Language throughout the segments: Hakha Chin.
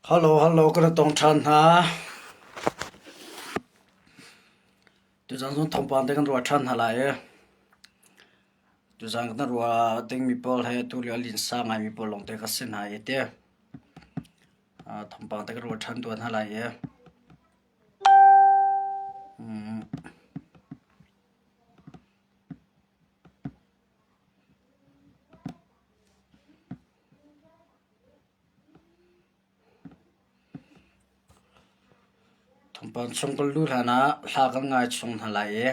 Hello, hello, kan i tong ṭhan hna. Tuzan zong thawngpang te kan ruah ṭhan hna lai i tuzan kan ruah dingmi pawl hi tulio a linsa ngaimi pawl lawngte ka si hna i ti. Thawngpang te kan ruah ṭhan tuan hna lai i. Thawngpang chung kan luh hlan ah hla kan ngai chung hna lai i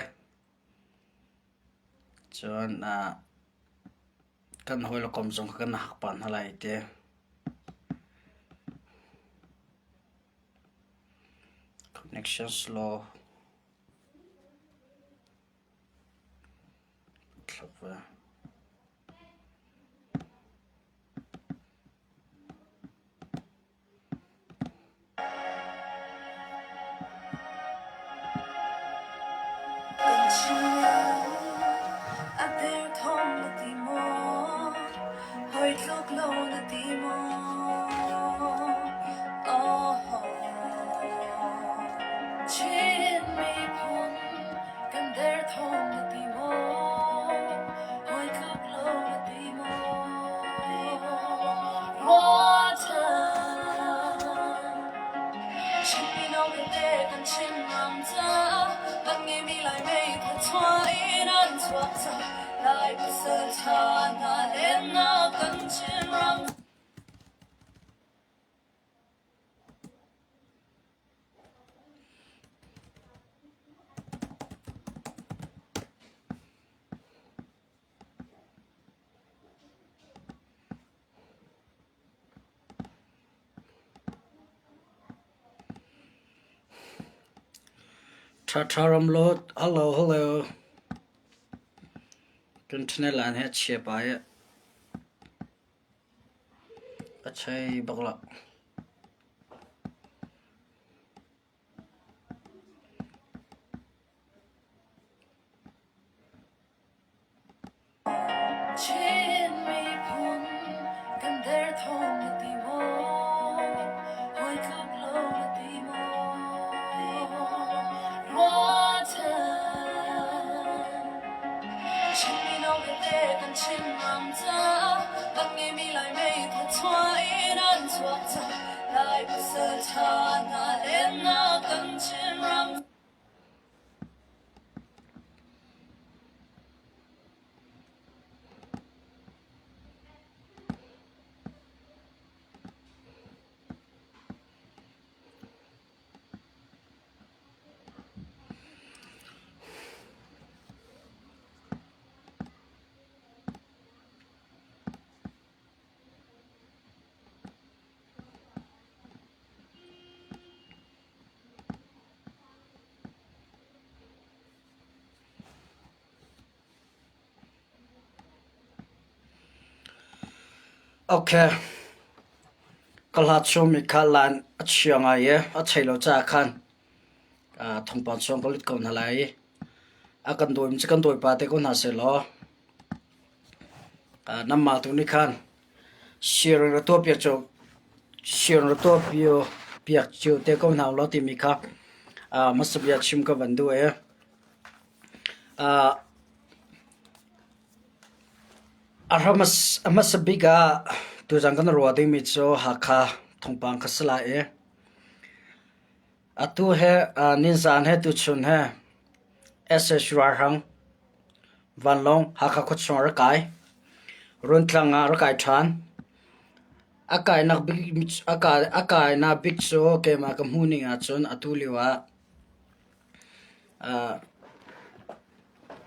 cun kan hawi le kom zong kha kan hak pah hna lai ti. Connection slow. A derthawm na ti maw? Hawi tluk lo na ti maw? Oh, Chin miphun kan derthawm na ti maw? Hawi tluk lo na ti maw? Ruahchan Chin mino vialte kan Chin ram caah kan ngeimi Lai meithal chuah in an chuak cang. Lai pasal ṭha hna lennak kan Chin ram. Ṭhaṭha ramlawt, hello hello. Kan ṭhanel laan hi a chia pah i a chei bak lo. Chin miphun kan derthawm na ti maw? Hawi tluk lo na ti maw? Ruahchan Chin mino vialte kan Chin ram caah kan ngeimi Lai meithal chuah in an chuak cang. Lai pasal ṭha hna lennak kan Chin ram. Ok. Ka hlat chungmi kha laan a chia ngai i a chei lo caah khan thawngpang chung ka lut ko hna lai i a kan dawi cu kan dawipa te ko hna sehlaw nanmah tu nih khan Siarin ra tuahpiak cio siarin ra tuahpiak cio te ko hna ulaw timi kha hmasa bia chim ka van duh i a hmasa bik ah tuzan kan ruah dingmi cu Hakha thawngpang kha si lai i atu he nizan he tuchun he SS ralhrang Vanlawng Hakha khuachung ah rak kai. Runtlang ah rak kai ṭhan. A kainak bik a kai a kainak bik cu keimah ka hmuh ning ahcun atu lio ah uh,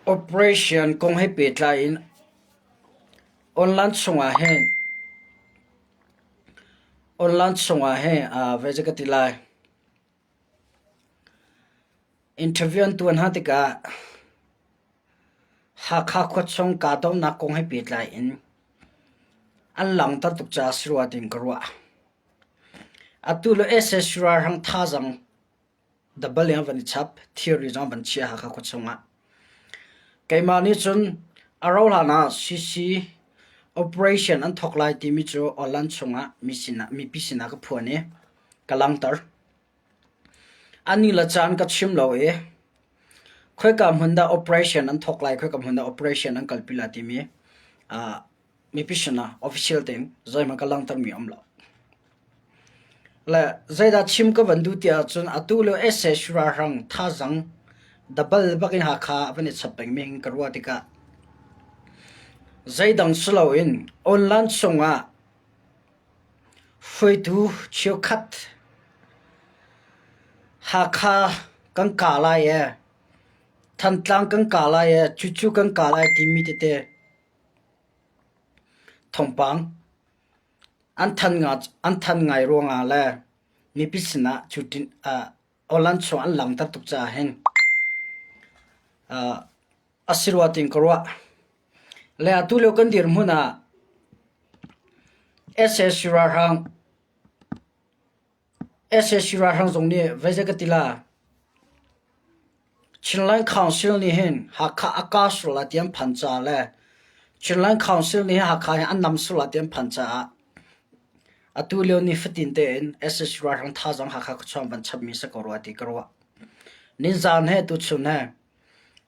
operation kong he pehtlai in online chungah hin online chungah hin uh, vei ka ti lai. Interview an tuan hna tikah Hakha khuachung kahdohnak kong he pehtlai in an langhter tuk caah si rua tiin ka ruah. Atu le sac ralhrang thazaang double in an van i chap, thirri zong an van chiah Hakha khuachung ah. Keimah nih cun a rauh hlan ah CC operation an thawk lai timi cu online chungah mi sinah mipi sinah ka phuan i. Ka langhter. A ni le caan ka chim lo i khoika hmun dah operation an thawk lai, khoika hmun dah operation an kalpi lai timi mipi sinah official tein zeihmanh ka langhtermi a um lo. Le zeidah chim ka van duh ti ahcun atu lio sac ralhrang thazaang dabal bak in Hakha a van i chap pengmi hin ka ruah tikah zeidang si loin online chungah Hruaitu cheukhat Hakha kan kah lai ee, Thantlang kan kah lai ee, cucu kan kah lai timi tete thawngpang an than ngai ruangah le mipi sinah cutin awlan chung an langhter tuk caah hin a si rua tiin ka ruah. Le atu lio kan dirhmun ah sac ralhrang sac ralhrang zong nih veizei ka ti la Chinland Council nih hin Hakha a kah sual lai ti an phan caah le Chinland Council nih Hakha hi an nam sual lai ti an phan caah atu lio ni fatin tein sac ralhrang thazaang Hakha khuachung van chapmi si ko rua ti ka ruah. Nizaan he tuchun he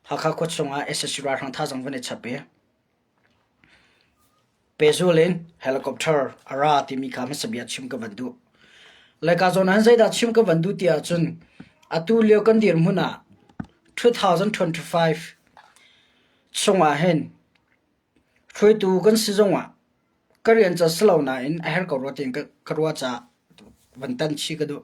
Hakha khuachung ah sac ralhrang thazaang van i chap i pehzul in helicopter a ra timi kha hmasa bia chim ka van duh. Laica zawn ah zeidah chim ka van duh ti ahcun atu lio kan dirhmun ah 2025 chungah hin hruaitu kan si zongah ka rian ca si lo nain a herh ko rua tiin ka ruah caah van tan chih ka duh.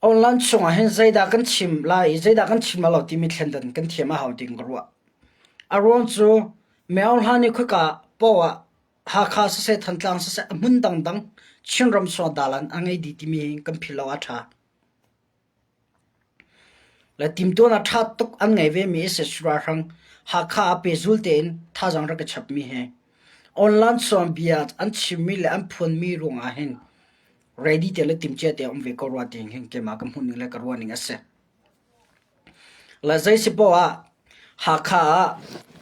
Online chungah hin zeidah kan chim lai i zeidah kan chim lai lo timi thlendan kan thiam a hau ding ka ruah. A ruang cu Myo Hlan i khuaka paoh ah Hakha siseh Thantlang siseh a hmun dangdang Chinram sawh dalan a ngei dih timi hi kan philh lo a ṭha. Le timtuan a ṭha tuk an ngei vemi a si ralhrang Hakha ah pehzul tein thazaang rak i chapmi hi online chawng bia an chimmi le an phuanmi ruangah hin ready te le timcia te um ve ko rua ti hin keimah ka hmuh ning le ka ruah ning a si. Le zei si poah ah Hakha ah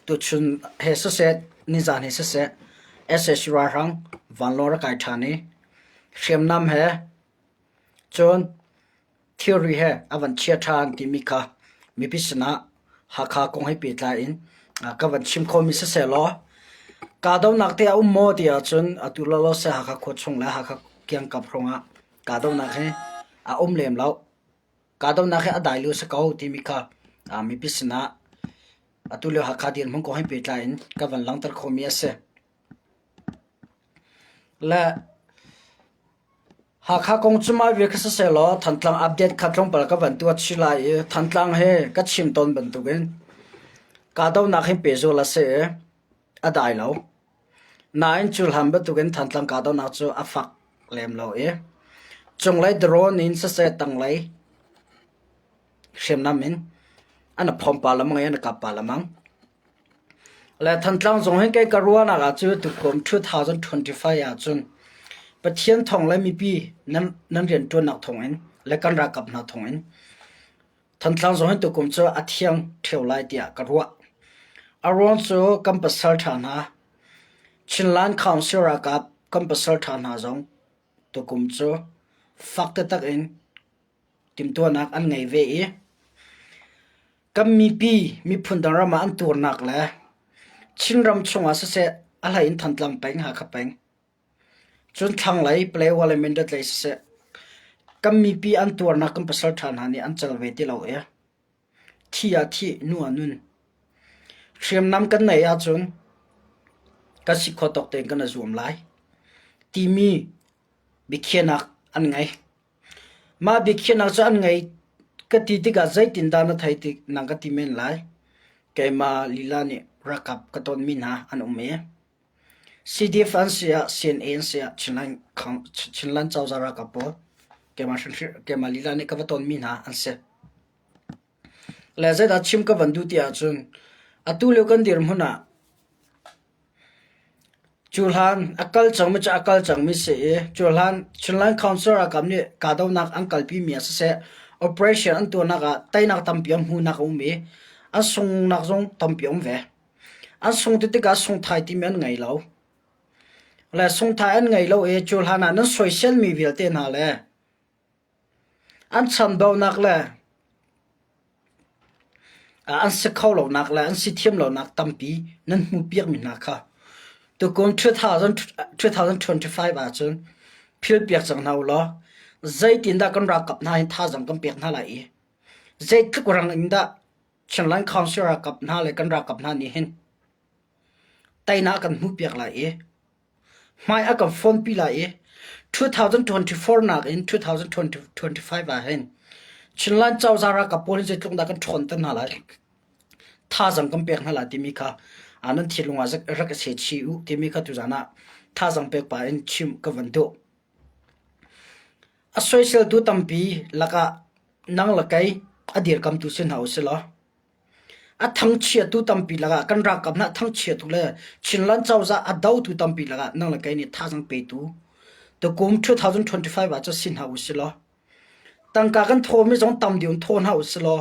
tuchun he siseh nizan he siseh sac ralhrang vanlawng rak kai ṭhan i hriamnam he cun Thilri he a van chia ṭhan timi kha mipi sinah Hakha kong he pehtlai in ka van chim khawhmi sisehlaw kahdohnak te a um maw ti ahcun atu lawlaw seh Hakha khua chung le Hakha kiangkap hrawngah kahdohnak hi a um lem lo. Kahdohnak hi a dai lio si ko timi kha mipi sinah atu lio Hakha dirhmun kong he pehtlai in ka van langhter khawhmi a si. Le Hakha kong cu mah vial kha sisehlaw Thantlang update kha tlawmpal ka van tuah chih lai i Thantlang he ka chim tawn bantukin kahdohnak hin pehzul a si i a dai lo. Nain cu hlan bantukin Thantlang kahdohnak cu a fak lem lo i cunglei drone in siseh tanglei hriamnam in an i phomh pah lengmang i an i kap pah lengmang. Le Thantlang zong hi kei ka ruahnak ah cu tukum 2025 ahcun Pathian thawng le mipi nan nan rianṭuannak thawngin le kan ralkap hna thawngin Thantlang zong hi tukum cu a thiang ṭheo lai tiah ka ruah. A ruang cu kan pasal ṭha hna Chinland Council ralkap kan pasal ṭha hna zong tukum cu fak taktak in timhtuahnak an ngei ve i kan mipi miphun dang ram ah an tuarnak le Chinram chungah siseh a hlei in Thantlang peng, Hakha peng, cun thlanglei Palawa le Mindat lei siseh kan mipi an tuarnak kan pasal ṭha hna nih an cal ve ti lo i thi ah thih, nu ah nun. Hriamnam kan neih ahcun kan si khawh tawk tein kan i zuam lai timi biakhiahnak an ngei. Mah biakhiahnak cu an ngei ka ti tikah zeitindah na theih tik nang ka ti men lai. Keimah lila nih ralkap ka tonmi hna an um i CDF an si ah CNA an si ah Chinland cozah ralkap pawl keimah keimah lila nih ka va tonmi hna an si. Le zeidah chim ka van duh ti ahcun atu lio kan dirhmun ah Cuhlan a kal cangmi cu a kal cangmi si i cuhlan Chinland Council ralkap nih kahdohnak an kalpimi ah siseh operation an tuahnak ah teinak tampi an hmuhnak a um i an sunghnak zong tampi a um ve. An sung ti tikah sungthai timi an ngei lo. Le sungtha an ngei lo i cu hlan ah nan soiselmi vialte hna le an chambaunak le an si kho lonak le an si thiam lonak tampi nan hmuhpiakmi hna kha tukum 2025 ahcun philpiak cang hna u law zeitindah kan ralkap hna hi thazaang kan pek hna lai i zeitluk rang in dah Chinland Council ralkap hna le kan ralkap hna nih hin teinak kan hmuhpiak lai i hmai a kan fonpi lai i 2024 nakin 2025 ah hin Chinland cozah ralkap pawl hi zeitluk dah kan ṭhawnter hna lai, thazaang kan pek hna lai timi kha nan thinlung ah rak i sechih u timi kha tuzaan ah thazaang pek pah in chim ka van duh. A soiseltu tampi lakah nang le kei a dirkamtu si hna usih law A thangchiatu tampi lakah kan ralkap hna thangchiatu le Chinland cozah a dotu tampi lakah nang le kei nih thazaang petu tukum 2025 ah cun si hna usih law tangka kan thawmi zong tam deuh in thaw hna usih law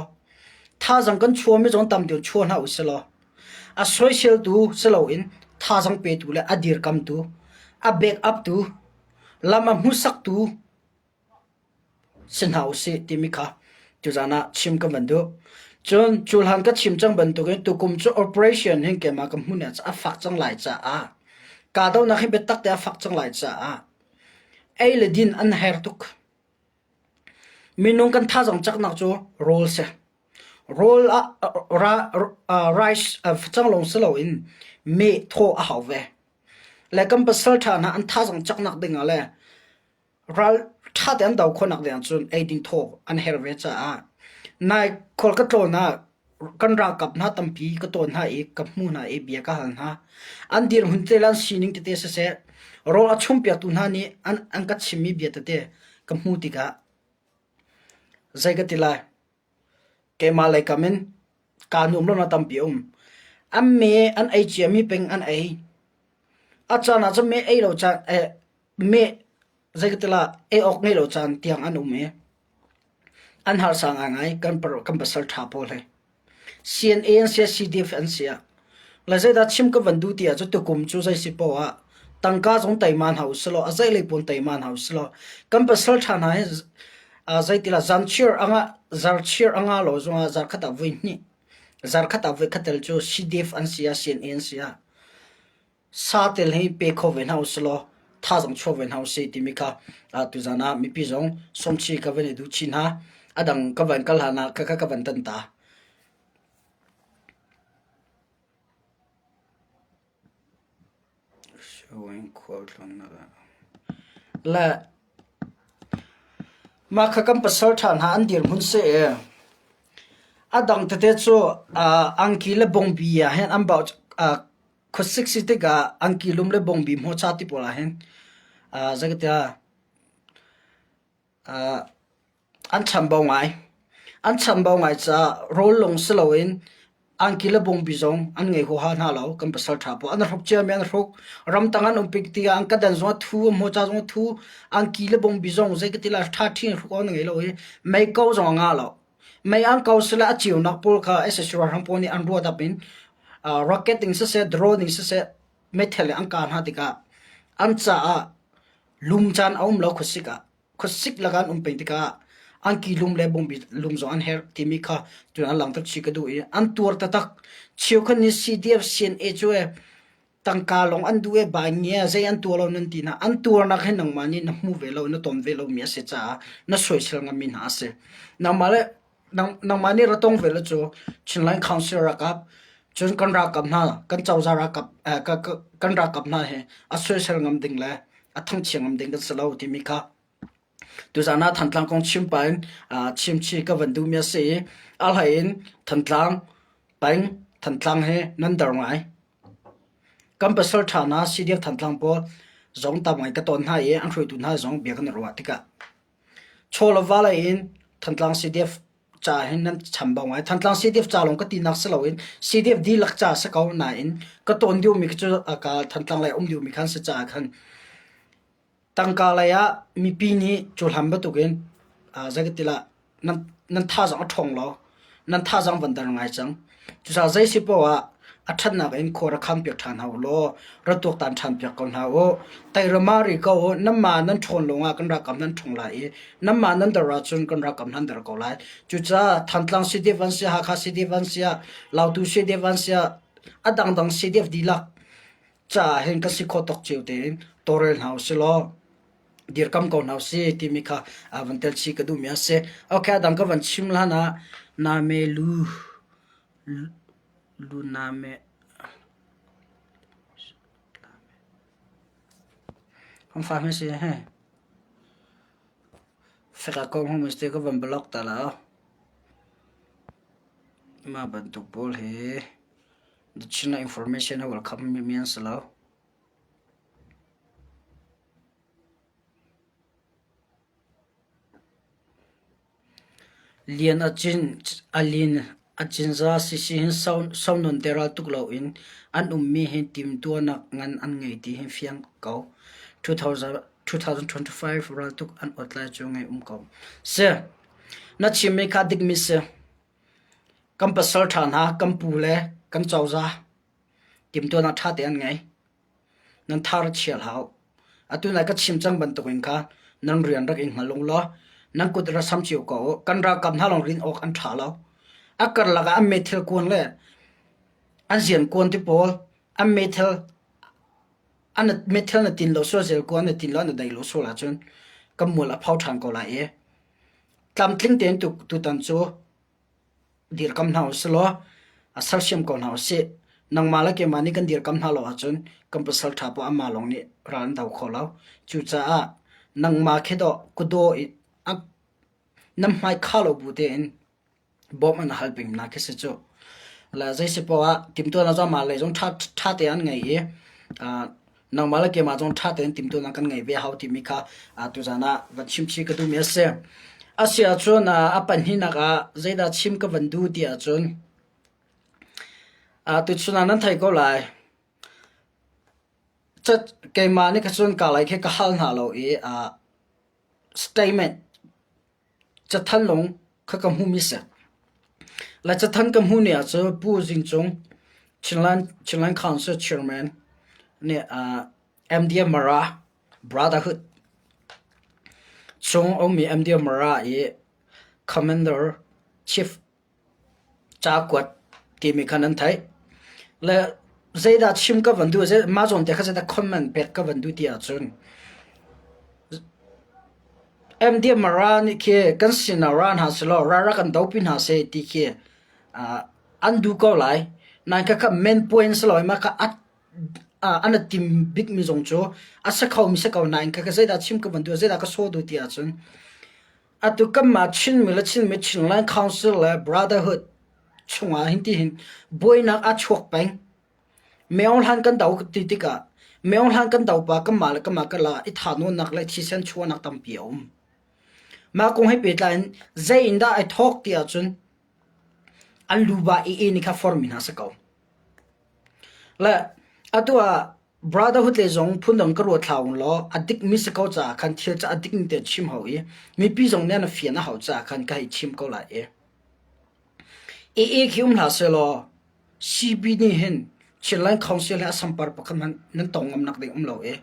thazaang kan chuahmi zong tam deuh in chuah hna usih law a soiseltu si loin thazaang petu le a dirkamtu a back up tu lam a hmuhsaktu Si hna usih timi kha tuzaan ah chim ka van duh. Cun cu hlan ka chim cang bantukin tukum cu operation hin keimah ka hmun ah a fak cang lai caah kahdohnak hi biatak te a fak cang lai caah ei le din an her tuk. Minung kan thazaang caknak cu rawl si. Rawl ah ra, rice facang lawng si loin meh thaw a hau ve. Le kan pasal ṭha hna an thazaang caknak ding ah le Ral ṭha tein an do khawhnak ding ahcun eidin thaw an herh ve caah nai khual ka tlawn ah kan ralkap hna tampi ka tawn hna i ka hmuh hna i bia ka hal hna. An dirhmun te le an sining tete siseh rawl a chumpiaktu hna nih an, an ka chimmi bia tete ka hmuh tikah zei ka ti lai? Keimah lei kam in kaa nuam lonak tampi a um. An me an ei ciami peng an ei. A caan ah cun me ei lo caan eh, me zeikatilah ei awk ngei lo caan tiang an um i an harsa ngaingai kan kan pasal ṭha pawl he. CNA an si ah CDF an si ah le zeidah chim ka van duh ti ahcun tukum cu zei si poah ah tangka zong teima hna usih law a zeilei pawn teima hna usih law kan pasal ṭha hna hi zeitilah zanchir a ngah zarchir a ngah lo zongah zarkhat ah voi hnih zarkhat ah voi khat tel cu CDF an si ah CNA an si ah satel hi pe kho ve hna usih law thazaang chuah ve hna usih timi kha tuzaan ah mipi zong sawmchi ka van i duh chin hna. A dang ka van kal hlan ah khakha ka van tan ta. Le mah kha kan pasal ṭha hna an dirhmun si i a dang tete cu angki le bawngbi ah hin an bauh Khuasik si tikah angki lum le bawngbi hmawca ti pawl ahhin zeikatiah an chambau ngai. An chambau ngai caah rawl lawng si loin angki le bawngbi zong an ngei huaha hna lo kan pasal ṭha pawl. An hruk ciami an hruk. Ramtang an um pik tikah an kadan zong a thu, hmawca zong a thu. Angki le bawngbi zong zeikatilah ṭhaṭhi in hruk awk an ngei lo i meiko zong a ngah lo. Mei an ko sile a ceunak pawl kha sac ralhrang pawl nih an ruahdap in rocket in siseh, drone in siseh meithal in an kah hna tikah an caah lum caan a um lo khuasik ah. Khuasik lakah an um peng tikah angki lum le bawngbi lum zong an herh timi kha tun an langhter chih ka duh i an tuar taktak. Cheukhat nih CDF, CNA cu tangka lawng an duh i baingia zei an tuah lo nan ti hna an tuarnak hi nangmah nih na hmu ve lo na ton ve lomi a si caah na soisel ngammi hna a si nangmah le nangmah nih ra tong ve lo cu Chinland Council ralkap cun kan ralkap hna kan cozah ralkap kan ralkap hna he a soisel ngam ding le a thangchia ngam ding kan si lo timi kha Tuzaan ah Thantlang kong chim pah in chimchih ka van duhmi a si i a hlei in Thantlang peng Thantlang hi nan der ngai. Kan pasal ṭha hna CDF Thantlang pawl zong tam ngai ka tawn hna i an hruaitu hna zong bia kan i ruah tikah chaw le va lei in Thantlang CDF ca hin nan chambau ngai. Thantlang CDF ca lawng ka tinak si loin CDF dihlak ca si ko nain ka tawn deuhmi cu ka Thantlang lei um deuhmi khan si caah khan Tangka lei ah mipi nih cuhlan bantukin zeikatilah nan thazaang a ṭhawng lo, nan thazaang van der ngai cang. Cucaah zei si paoh ah A ṭhatnak in khua rak khampiak ṭhan hna u law ra tuaktan ṭhanpiak ko hna u. Teirama ri ko u, nanmah nan ṭhawn lawngah kan ralkap nan ṭhawng lai i nanmah nan der ahcun kan ralkap nan der ko lai. Cucaah Thantlang CDF an si, Hakha CDF an si ah, Lautu CDF an si ah, a dangdang CDF dihlak caah hin kan si khawh tawk cio tein tawlrel hna u sih law dirkam ko hna usih timi kha van tel chih ka duhmi a si. Okay, a dang ka van chim hlan ah name lu lu name kan fa hme si he feka ko hmu ste ka van block ta la ma bantuk pawl hi The China information a welcome mi an si lo. Lian a cin a lin a cinza sisi hin sau non te ral tuk loin an ummi hi timtuahnak ngan an ngei ti hi fiang ko. 2025 raltuk an ot lai cu ngei um ko. Si, na chimmi kha dikmi si. Kan pasal ṭha hna, kan pu le kan cozah timhtuahnak ṭha tein an ngei. Nan thar a chia hlah u. Atu nai ka chim cang bantukin kha nan rian rak i hngal ung law nan kut rak sam cio ko u. Kan ralkap hna lawng rin awk an ṭha lo. A karlak ah an meithal kuan le an zian kuan ti pawl, an meithal an meithal na tin lo sual zel kuan na tin lo na dai lo sual ahcun kan mual a pho ṭhan ko lai i Tlamtling tein tutan cu dirkam hna usih law a sersiam ko hna usih. Nangmah le keimah nih kan dirkam hna lo ahcun kan pasal ṭha poah amah lawng nih ral an do kho lo. Cucaah nangmah khi dawh kudaw i nan hmai kha lo bu tein bawmh an hal peng hna khi si cu. Le zei si poah ah timhtuahnak zong mah lei zong ṭha ṭha te an ngei i nangmah le keimah zong ṭha tein timhtuahnak kan ngei ve hau timi kha tuzan ah van chim chih ka duhmi a si. A si ahcun a pahnihnak ah zeidah chim ka van duh ti ahcun tuchun ah nan thei ko lai. Keimah nih ka cun ka lei khi ka hal hna lo i statement Cathanh lawng kha ka hmuhmi si. Le cathanh ka hmuh ni ahcun Pu Zing Cung, Chinland, Chinland Council Chairman nih uh, MDM Mara Brotherhood chung ummi MDM Mara i Commander Chief Ca kuat timi kha nan theih. Le zeidah chim ka van duh, mah zawn te kha zeidah comment pek ka van duh ti ahcun MDM ra nih khi kan sinah ra hna selaw ra rak kan dopi hna seh ti khi an duh ko lai. Nain khakha main point si lo i mah kha an i tim bikmi zong cu a si khomi si ko nain khakha zeidah chim ka van duh, zeidah ka sawh duh ti ahcun Atu kanmah Chinmi le Chinmi Chinland Council le Brotherhood chungah hin tihin buainak a chuak peng. Meong hlan kan do ti tikah Meong hlan kan do pa kanmah le kanmah karlak ah i thahnawnnak le thisen chuahnak tampi a um. Mah kong he pehtlai in zei in dah ai thawk ti ahcun an luba i e nih kha formi hna si ko. Le atu ah Brotherhood le zong phundang ka ruat hlah ung law a dikmi si ko caah khan thil cu a dikmi te chim hau i mipi zong nih an fian a hau caah khan ka hei chim ko lai i AA khi um hlah sehlaw CB nih hin Chinland Council he a sampar pakhat hmanh nan tong ngam nak ding um lo i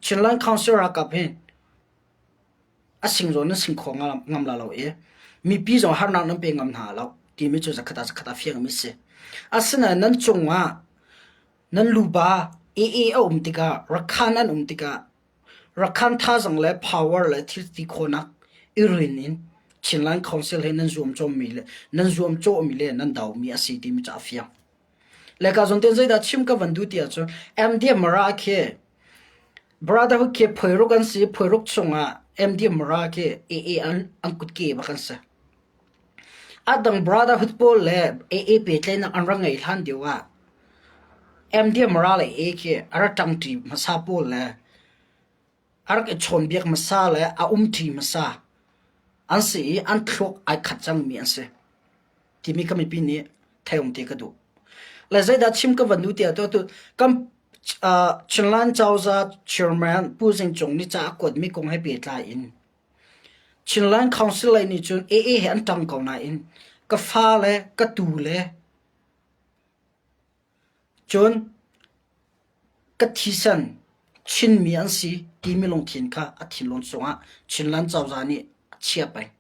Chinland Council ralkap hin a sing zawn nan sing kho ngam la lo i mipi zong harnak nan pe ngam hna lo timi cu zakhat ah zakhat a fiangmi si. Asinain nan cungah Nan luba AA a um tikah Rakhan an um tikah Rakhan thazaang le power le thil ti khawhnak i rin in Chinland Council he nan zuamcawmmi le nan zuamcawhmi le nan domi a si timi cu a fiang. Le ka zawn ten zeidah chim ka van duh ti ahcun MDM Mara khi Brotherhood khi phuairuk an si phuairuk chungah MDM Mara khi AA an, an kutke bak an si. A dang Brotherhood pawl le AA pehtlaihnak an rak ngeih hlan deuh ah MDM ral AA khi a rak ṭangṭi hmasa pawl le a rak i chawnbiak hmasa le a umṭi hmasa an si i an thluak ai khat cangmi an si timi ka mipi nih theih um te ka duh. Le zeidah chim ka van duh tiah tu kan Chinland Cozah Chairman Pu Zing Cung nih ca a kuatmi kong he pehtlai in Chinland Council lei nih cun AA he an ṭang ko nain ka fa le ka tu le Cun ka thisen Chinmi an si timi lungthin kha a thinlung chungah Chinland cozah nih a chia peng.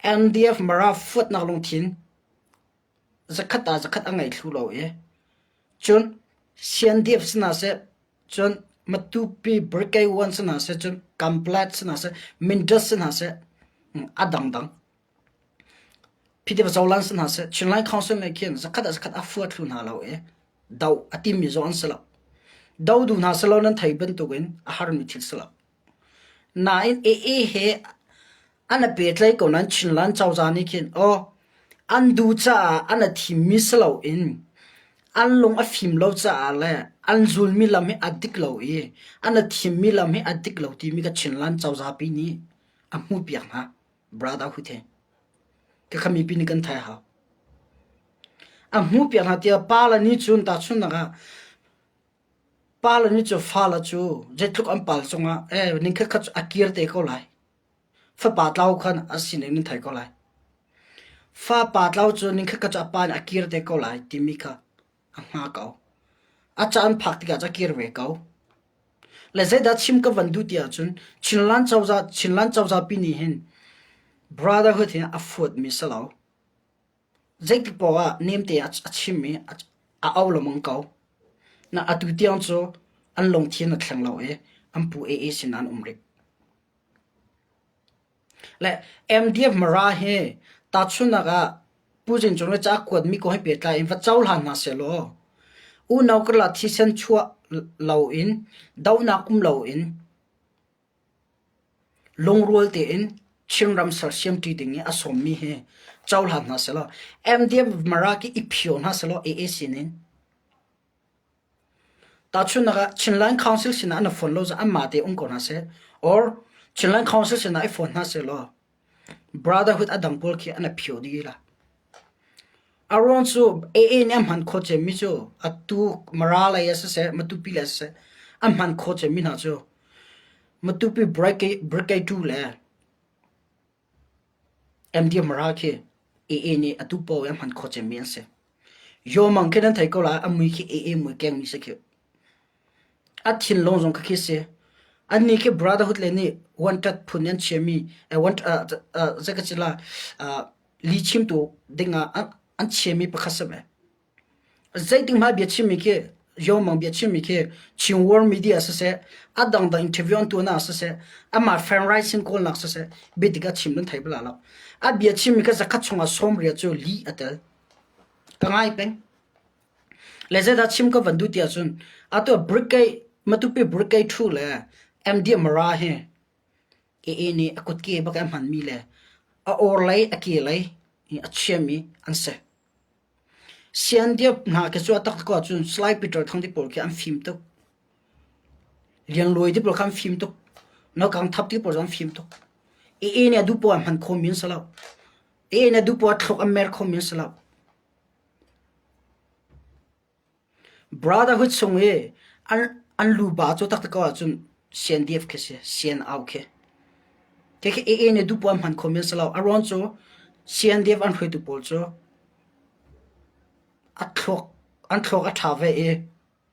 NDF Mara fuatnak lungthin zakhat ah zakhat a ngei thlu lo i cun CNDF si hna seh, cun Matupi Brigade One si hna seh, cun Kamplet si hna seh, Mindat si hna seh, a dangdang PDF Zoland si hna seh, Chinland Council nih khin zakhat ah zakhat a fua thlu hna lo i do a timmi zong an si lo. Do duh hna selaw nan thei bantukin a harmi thil si lo. Nain AA he an i pehtlaih ko nain Chinland cozah nih khin aw an duh caah an i thimmi si loin an lung a fim lo caah le an zulmi lam hi a dik lo i an i thimmi lam hi a dik lo timi ka Chinland cozah pi nih a hmuhpiak hna. Brotherhood he. Khakha mipi nih kan thai hau. A hmuhpiak hna tiah pa le nih cun tahchunhnak ah pa le nih cu fale cu zeitluk an pal cungah eh ning khat khat cu a kir te ko lai. Fapa tlau khan a sining nan thei ko lai. Fapa tlau cu ning khat khat cu a pa nih a kir te ko lai timi kha a hma ko. A caan phak tikah cu a kir ve ko. Le zeidah chim ka van duh ti ahcun Chinland cozah Chinland cozah pi nih hin brotherhood hi a fuatmi si lo. Zeitik paoh ah nemte a chim i a au lengmang ko. Na atu tiang cu an lungthin a thleng lo i an pu AA sin an um rih. Le MDF Mara hi tahchunhnak ah Pu Zing Cung le ca kuatmi kong he pehtlai in va cohlan hna sehlaw unau karlak thisen chuah loin dohnak um loin lungrual tein Chinram sersiamṭi ding i a sawmmi hi cohlan hna sehlaw MDF Mara khi i phio hna sehlaw AA sinin Tahchunhnak ah Chinland Council sinah an i fon lo caah anmah te um ko hna seh or Chinland Council sinah i fon hna sehlaw Brotherhood a dang pawl khi an i phio dih la. A ruang cu AA nih a hman khawh cemmi cu atu Mara lei ah siseh, Matupi lei ah siseh a hman khawh cemmi hna cu Matupi Brigade 2 le MD Mara khi AA nih atu paoh in a hman khawh cemmi an si. Yawmang khi nan thei ko lai, a mui khi AA mui kengmi si khi. A thinlung zong khi si. Annih khi Brotherhood le nih wanted phun an chiami, zei ka cila, lihchimtu dingah an chiami pakhat si ve. Zeitik hmanh bia chimmi khi Yawmang bia chimmi khi Chin World Media siseh, a dangdang interview an tuahnak ah siseh, amah fan rights in kawlnak siseh, biadik a chim nan thei bal lo. A bia chimmi kha zakhat chungah 80 cu lih a tel. Ka ngai peng. Le zeidah chim ka van duh ti ahcun atu Brigade Matupi Brigade 2 le MD Mara hi AA nih a kutke bak a hmanmi le a or lei a ke lei a chiami an si. Siandiap hna khi cu a tak ko ahcun Salai Peter Thang te pawl khi an fim tuk. Lian Luai te pawl kha an fim tuk. Naukang Thap te pawl zong an fim tuk. AA nih a duh poah an hman khomi an si lo. AA nih a duh poah thluk an mer khomi an si lo. Brotherhood chung i an luba cu taktak ko ahcun CNDF khi si, CNO khi. Khi AA nih duh poah an hman khomi an si lo. A ruang cu CNDF an hruaitu pawl cu a thluak an thluak a ṭha ve i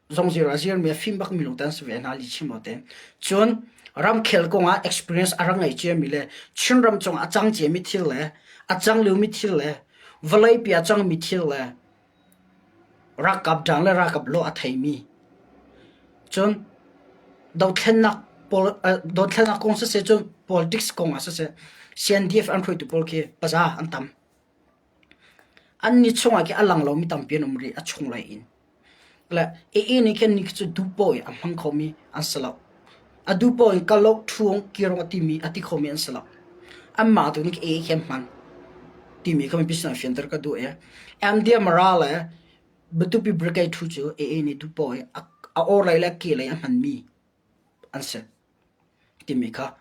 zongzir a zirmi a fim bakmi lawngte an si ve hna lihchim awte. Cun ramkhel kongah experience a rak ngei ciami le Chinram cungah a cang ciami thil le a cang liomi thil le vawleipi a cangmi thil le Ralkap ṭang le ralkap lawh a theimi. Cun dothlennak pawl dothlennak kong siseh cun politics kong ah siseh CNDF an hruaitu pawl khi paza an tam. Annih chungah khi a lang lomi tampi an um rih a chunglei in. Le AA nih khin ni khi cu duh poah in a hmang khomi an si lo. A duh poah in kal lo ṭhuang kirong a timi a ti khomi an si lo. Anmah tu nih AA khi an hman timi kha mipi sinah fianter ka duh i MDM Mara le Matupi Brigade thu cu AA nih duh poah in a or lei le ke lei a hmanmi an si timi kha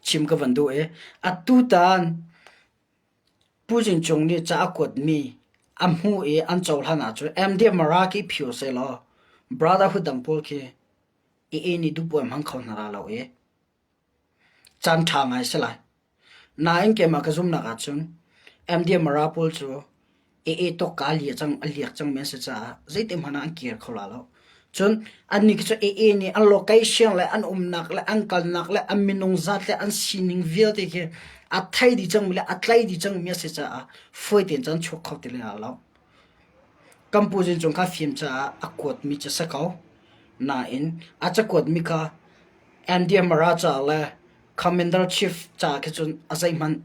chim ka van duh i atutan Pu Zing Cung nih ca a kuatmi a hmuh i an cohlan ahcun MD Mara khi phio sehlaw Brotherhood dang pawl khi AA nih duhpuai hmang kho hna la lo i caan ṭha ngai si lai. Nain keimah ka zumhnak ahcun MD Mara pawl cu AA tawkka a liak cang a liak cangmi an si caah zeiti hmanh ah an kir kho la lo. Cun annih cu AA nih an location le an umnak le an kalnak le an minung zat le an sining vialte khi a thei dih cangmi le a tlai dih cangmi a si caah fawi tein cun chuak kho ti la lo. Kan pu Zin Cung kha fim caah a kuatmi cu si ko. Nain a cakuatmi kha NDMRA caah le Commander Chief caah khi cun a zeihmanh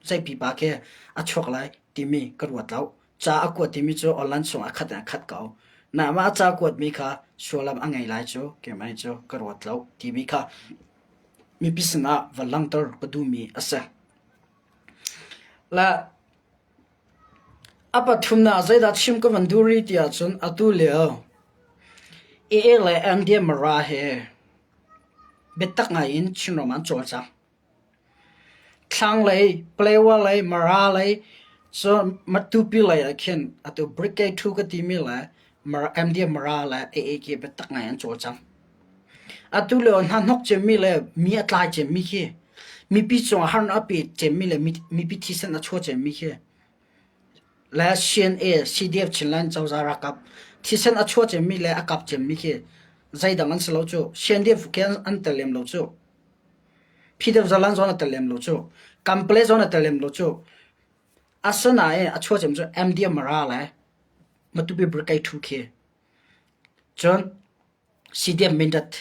zei pipa khi a chuak lai timi ka ruat lo. Ca a kuat timi cu online chung a khat in a khat ko. Na mah ca kuatmi kha sullam a ngei lai cu keimah nih cu ka ruat lo timi kha mipi sinah va langhter ka duhmi a si. La a pathumnak zeidah chim ka van duh rih ti ahcun atu lio AA le MDMRA he biatak ngai in Chinram an cawlcang. Thlanglei, Palewa lei, Mara lei, cun Matupi lei ah khin atu Brigade 2 ka timi le MDM Mara le AA khi biatak ngai an cawlcang. Atu lio hnahnok cemmi le mi a tlai cemmi khi mipi cungah harnak a pe cemmi le mipi thisen a chuah cemmi khi le CNA, CDF Chinland cozah ralkap thisen a chuah cemmi le a kap cemmi khi zeidang an si lo cu. CNDF khi an tel lem lo cu. Phideuh zalan zawn a tel lem lo cu. Kample zawn a tel lem lo cu. Asinain a chuah cem cu MDM Mara le Matupi Brigade 2 khi. Cun CDF Mindat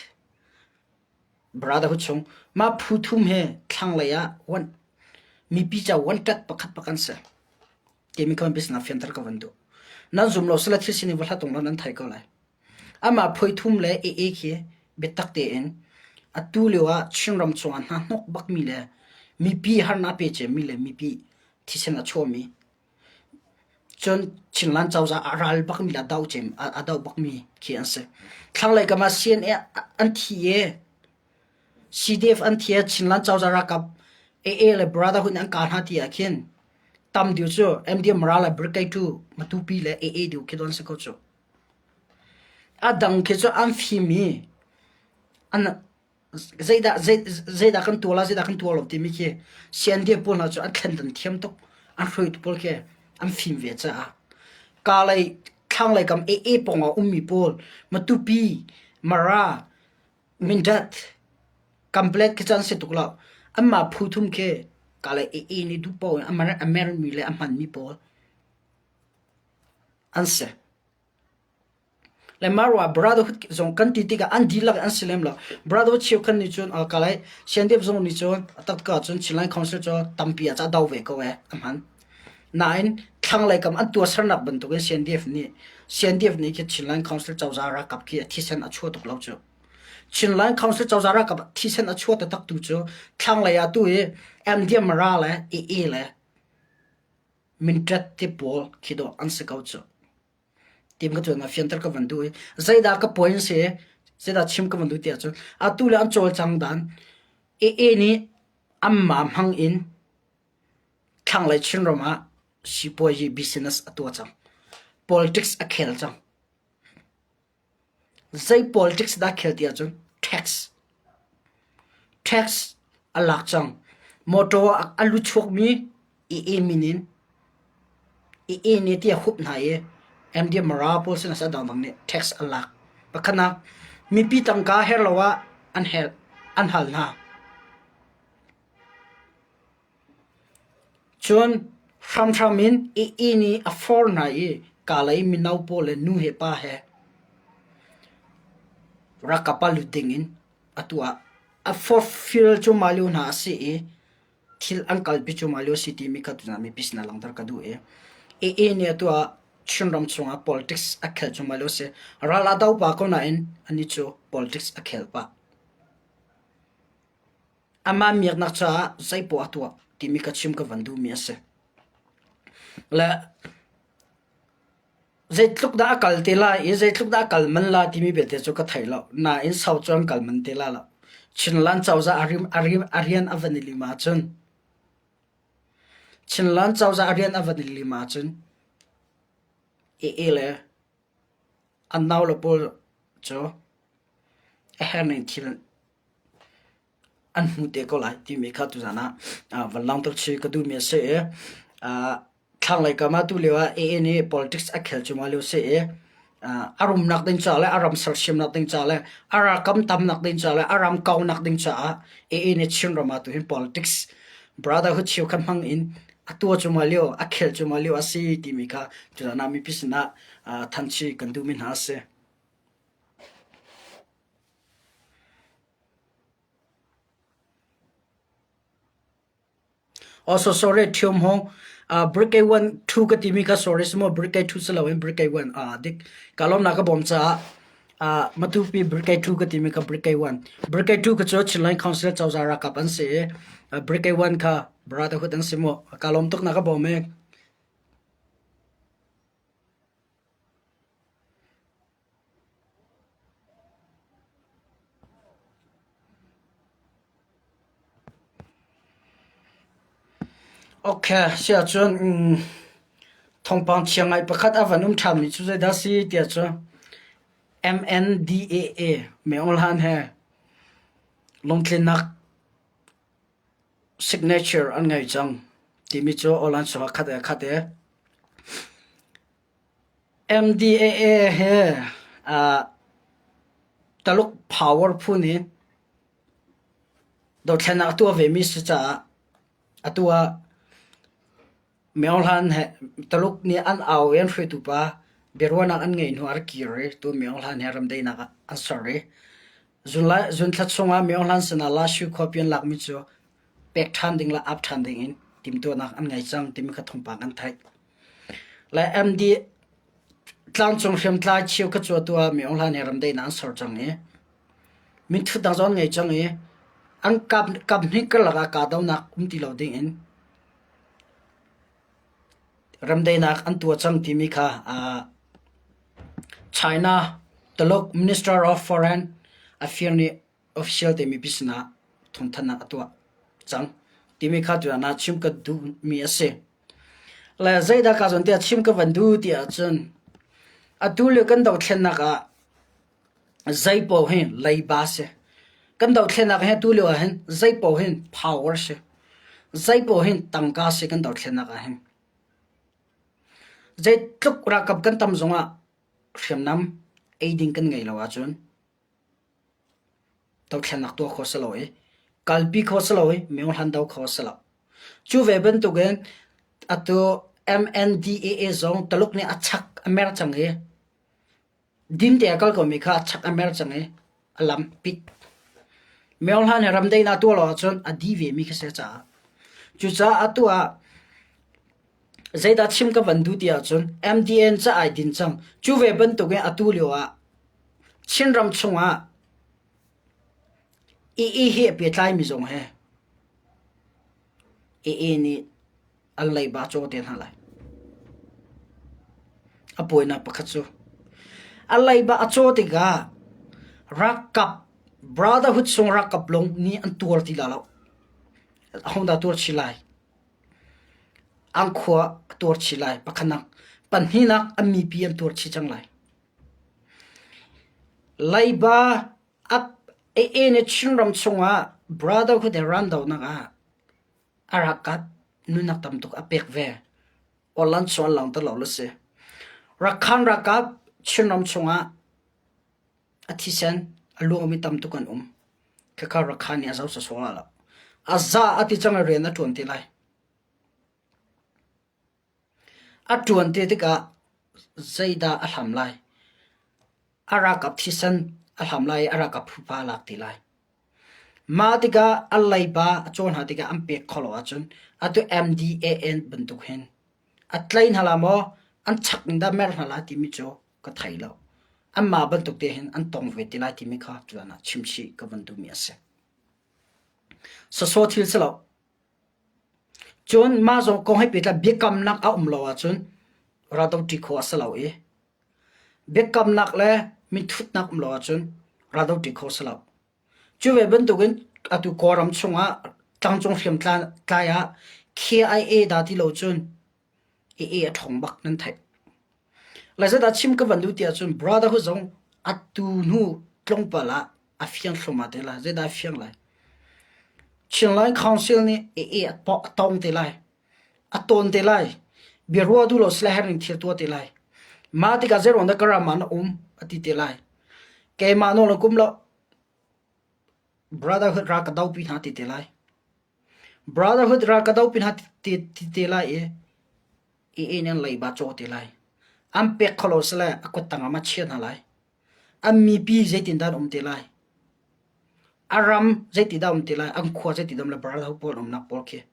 Brotherhood chung mah phu thum hi thlanglei ah wan mipi ca wantat pakhat pak an si. Timi kha business fianter ka van duh. Nan zum lo sila thil sining va hlat tung lo nan thei ko lai. Amah phuithum le AA khi biatak tein atu lio ah Chinram chungah hnahnok bakmi le mipi harnak pe ciami le mipi thisen a chuahmi cun Chinland cozah a ral bakmi le a doh cem a doh bakmi khi an si. Thlanglei kam ah CNA an thi i CDF an thi i Chinland cozah ralkap AA le Brotherhood nih an kah hna ti ah khin tam deuh cu MDM ral le Brigade 2 Matupi le AA deuh khi don si ko cu. A dang khi cu an fim i an zeidah zeidah kan tuah lai zeidah kan tuah lo timi khi CNDF pawl hna cu an thlendan thiam tuk. An hruaitu pawl khi an fim ve caah kalay thlanglei kam AA pawng ah ummi pawl Matupi, Mara, Mindat, Kamplet khi cu an si tuk lo. Anmah phu thum khi kalay AA nih duh paoh in a mermi le a hmanmi pawl an si. Le mah ruah brotherhood zong kan ti tikah an dihlak an si lem lo. Brotherhood cheukhat nih cun kalay Siandep zong nih cun a taktak ahcun Chinland Council cu tampi ah ca do ve ko ee a hman. Nain thlanglei kam an tuahsernak bantukin CNDF nih CNDF nih khi Chinland Council cozah ralkap khi a thisen a chuah tuk lo cu. Chinland Council cozah ralkap thisen a chuah taktak tu cu thlanglei ah tu hi MDM Mara le AA le Minṭet ti pawl khi dawh an si ko cu. Tim ka cuan ah fianter ka van duh i zeidah ka point si zeidah chim ka van duh ti ahcun atu le an cawlcang dan AA nih anmah hmang in thlanglei Chinram ah sipuazi business a tuah cang. Politics a khel cang. Zei politics dah khel ti ahcun tax. Tax a lak cang. Motor a lu chuakmi AA min in AA nih ti a hup hna i MD Mara pawl sin a dangdang nih tax a lak. Pakhatnak mipi tangka her lo ah an hel an hal hna. Cun hramhram in AA nih a forh hna i Kalay mino pawl le nu he pa he ralkap ah lut dingin a tuah. A forhfial cuahmah lio hna a si i thil an kalpi cuahmah lio a si timi kha tuzaan mipi sinah langhter ka duh i AA nih a tuah Chinram chungah politics a khel cuahmah lio a si. Ral a do pah ko nain anih cu politics a khel pah. Amah miaknak caah zeipoah a tuah timi ka chim ka van duhmi a si. Le zeitluk dah a kal te lai i zeitluk dah a kal man la timi belte cu ka thei lo. Nain sau cu an kal man te la lo. Chinland cozah a rim, a rim, a rian a van i lim ahcun Chinland cozah a rian a van i lim ahcun AA le an naule pawl cu a herning thil an hmu te ko lai timi kha tuzaan ah van langhter chih ka duhmi a si i. Thlanglei kam ah tulio ah AA nih politics a khel cuahmah lio si i a rumnak ding ca le a ram sersiamnak ding ca le a ralkam tamnak ding ca le a ram kaunak ding caah AA nih Chinram ah tuhin politics brotherhood cheukhat hmang in a tuah cuahmah lio, a khel cuahmah lio a si timi kha tuzaan ah mipi sinah thanchi kan duhmi hna a si. Also sorry Thium Hong Brigade 1 2 ka timi kha sorry simo Brigade 2 si loin Brigade 1 dik ka lawm na ka bawm caah Matupi Brigade 2 ka timi kha Brigade 1 Brigade 2 ka cu Chinland Council cozah ralkap an si i Brigade 1 kha Brotherhood an si mu ka lawm tuk na ka bawm e. Okay, siahcun thawngpang chia ngai pakhat a van um ṭhanmi cu zeidah a si tiah cun MNDAA Myo Hlan he lungtlinnak signature an ngei cang timi cu online chungah khat e khat e. MDAA he Taluk power phu nih dothlennak a tuah vemi si caah atu ah Myo Hlan he Taluk nih an au i an hruaitu pa biaruahnak an ngeih hnu ah a rak kir i tu Myo Hlan he ramdaihnak ah an ser i zunthla chungah Myo Hlan sinah Lashu khuapi an lakmi cu pek ṭhan ding le ap ṭhan ding in timhtuahnak an ngei cang timi kha thawngpang an theih. Le MD tlangcung hriamtlai cheukhat cu atu ah Myo Hlan he ramdaihnak an ser cang i minthut dang zong an ngei cang i an kap kaphnih karlak ah kahdohnak um ti lo ding in ramdaihnak an tuah cang timi kha China Taluk Minister of Foreign Affairs nih official te mipi sinah thawngthanhnak a tuah cang timi kha tuah ah chim ka duhmi a si. Le zeidah ka zawn tiah chim ka van duh ti ahcun atu lio kan dothlennak ah zeipaoh hi leiba si. Kan dothlennak hi atu lio ah hin zeipaoh hin power si. Zeipaoh hin tangka si kan dothlennak ah hin. Zeitluk ralkap kan tam zongah hriamnam eiding kan ngei lo ahcun Dothlennak tuah khawh a si lo i kalpi khawh a si lo i myohlan do khawh a si lo. Cu ve bantukin atu MNDAA zong Taluk nih a chak a mer cang i dinte a kal komi kha a chak a mer cang i a lam pit. Myohlan hi ramdaihnak tuah lo ahcun a di vemi khi si caah. Cucaah atu ah zeidah chim ka van duh ti ahcun MDN ca ai din cang. Cu ve bantukin atu lio ah Chinram chungah EE he a pehtlaimi zong he EE nih an leiba caw te hna lai. A pawinak pakhat cu a leiba a caw tikah ralkap brotherhood chung ralkap lung nih an tuar ti la lo. Ahodah tuar chin lai? An khua a tuar chin lai. Pakhatnak. Pahnihnak an mipi an tuar chih cang lai. Leiba AA nih Chinram chungah Brotherhood he ramdohnak ah a ralkap nunnak tam tuk a pek ve. Awlan cu an lang ti lo le si. Rakhan ralkap Chinram chungah a thisen a luangmi tam tuk an um. Khakha Rakhan nih a zoh sawsawh la lo. A za a ti cang i rian a ṭuan ti lai. A ṭuan ti tikah zeidah a hlam lai? A ralkap thisen a hlam lai i a ralkap phupa a lak ti lai. Mah tikah a leiba a caw hna tikah an pek khawh lo ahcun atu MDAN bantuk hin a tlai hna la maw, an chak in dah mer hna lai timi cu ka thei lo. Anmah bantuk te hin an tong ve te lai timi kha tutan ah chimchih ka van duhmi a si. Sawsaw thil si lo. Cun mah zong kong he pehtlai biakamnak a um lo ahcun raldohṭi khawh a si lo i biakamnak le minthutnak um lo ahcun raldohṭi khawh a si lo. Cu ve bantukin atu Kawlram chungah tlangcung hriamtlai ah KIA dah ti lo cun AA a ṭhawng bak nan theih. Lai chim ka van duh ti ahcun brotherhood zong atu hnu tlawmpal ah a fiang thluahmah te lai. Zeidah a fiang lai? Chinland Council nih AA a tong te lai. A tawn te lai. Biaruah duh lo sile herh ning thil tuah te lai. Mah tikah zeiruang dah ka ram ah na um a ti te lai. Keimah nawl na kum lo. Brotherhood ra ka dopi hna ti te lai. Brotherhood ra ka dopi hna ti, ti te lai i i in an leiba caw te lai. An pek kho lo sile a kut tang ah ma chia hna lai. An mipi zeitindah an um te lai. A ram zeitindah um te lai. An khua zeitindah um le brotherhood pawl umnak pawl khi.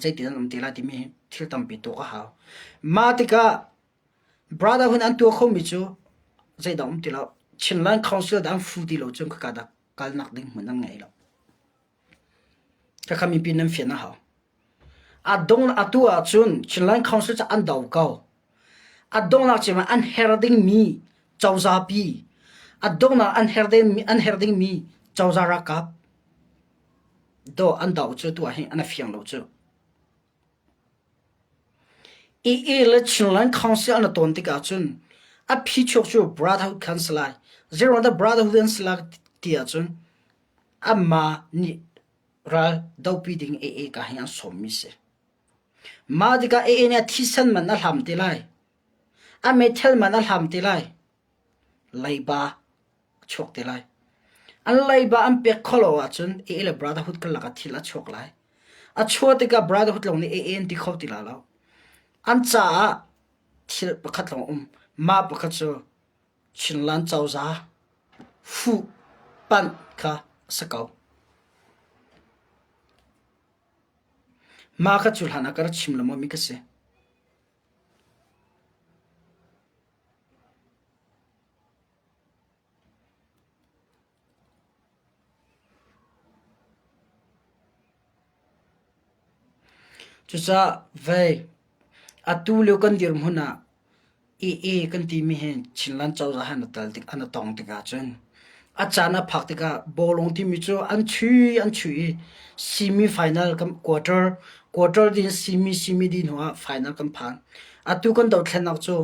Zeitin an um te lai timi hi thil tampi tuak a hau. Mah tikah brotherhood an tuah khomi cu zeidah um ti lo. Chinland Council dah an fu ti lo cun khaka dah kalnak ding hmun an ngei lo. Khakha mipi nan fian a hau. A dong atu ahcun Chinland Council cu an do ko. A donghnak cem ah an her dingmi cozah pi, a donghnak an her dingmi an her dingmi cozah ralkap Dawh an doh cu tuah hi an i fiang lo cu. EE le Chinland Council an i tawn tikah cun a phichuak cu Brotherhood khan si lai. Zeiruang dah Brotherhood an si lai ti ahcun anmah nih ral dopi ding AA ka hi an sawmmi si. Mah tikah AA nih a thisen man a hlam te lai. A meithal man a hlam te lai. Leiba a chuak te lai. An leiba an pek kho lo ahcun AA le Brotherhood karlak ah thil a chuak lai. A chuah tikah Brotherhood lawng nih AA an ti kho ti lai lo. An caah thil pakhat lawng a um. Mah pakhat cu Chinland cozah fuh panh kha a si ko. Mah kha cu hlan ah ka rak chim lengmang mi ka si. Cucaah vei atu lio kan dirhmun ah AA kan timi hi Chinland cozah he an i tong tikah cun a caan a phak tikah bawlung timi cu an chui an chui i semi final kan quarter quarter din semi semi dih hnu ah final kan phan. Atu kan dothlennak cu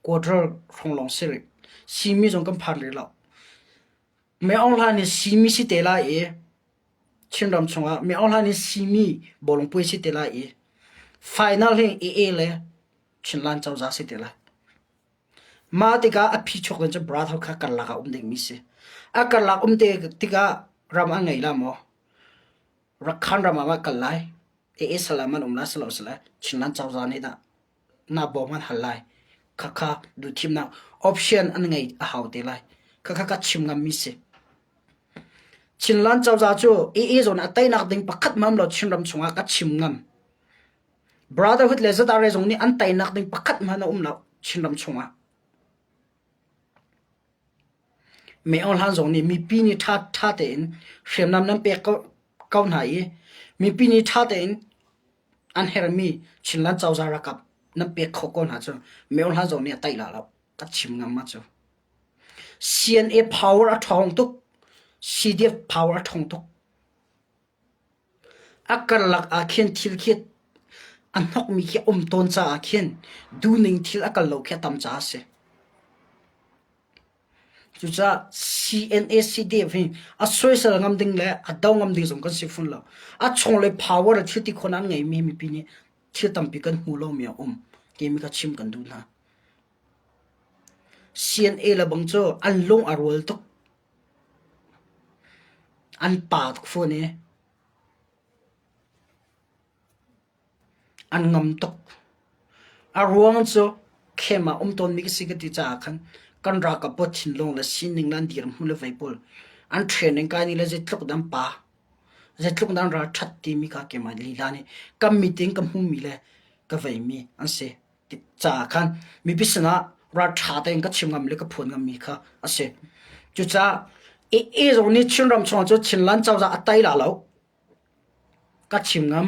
quarter hrawng lawng si rih. Simi zong kan phan rih lo. Me Aung Hlaing nih simi si te lai i Chinram chungah Me Aung Hlaing nih simi bawlung puai si te lai i final hi AA le Chinland cozah si te lai. Mah tikah a phichuak in cu brother kha karlak ah um dingmi si. A karlak um te tikah ram a ngei la maw? Rakhan ram ah ma kal lai? AA salam an um lai silo sile Chinland cozah nih dah na bawm an hal lai. Khakha duhthimnak option an ngei a hau te lai. Khakha ka chim ngammi si. Chinland cozah cu AA zawn a teinak ding pakhat mam lo Chinram chungah ka chim ngam. Brotherhood le ZRA zong nih an teinak ding pakhat hmanh a um lo Chinram chungah. Me Aung Hlan zong nih mipi nih ṭha ṭha tein hriamnam nan pek ko, ko hna i mipi nih ṭha tein an hermi Chinland cozah ralkap nan pek kho ko hna cu Me Aung Hlan zong nih a taih la lo ka chim ngam ma cu. CNA power a ṭhawng tuk CDF power a ṭhawng tuk a karlak ah khin thil khi a hnokmi khi a um tawn caah khin duhning thil a kal lo khi a tam caah a si. Cucaah CNA CDF hi a soisel ngam ding le a do ngam ding zong kan si fawn lo. A chunglei power le thil ti khawhnak an ngeimi hi mipi nih thil tampi kan hmu lomi a um timi kha chim kan duh hna. CNA le bang cu an lung a rual tuk. An pa tuk fawn i An ngam tuk. A ruang cu khem ah um tawnmi ka si ka ti caah khan kan ralkap pawl thinlung le sining le an dirhmun le vei pawl an training kai ning le zeitluk dah an pa, zeitluk dah an ralṭhat timi kha keimah lila nih ka mit in ka hmuhmi le ka veimi an si ti caah khan mipi sinah ralṭha tein ka chim ngam le ka phuan ngammi kha a si. Cucaah AA zong nih Chinram chungah cu Chinland cozah a tei la lo. Ka chim ngam.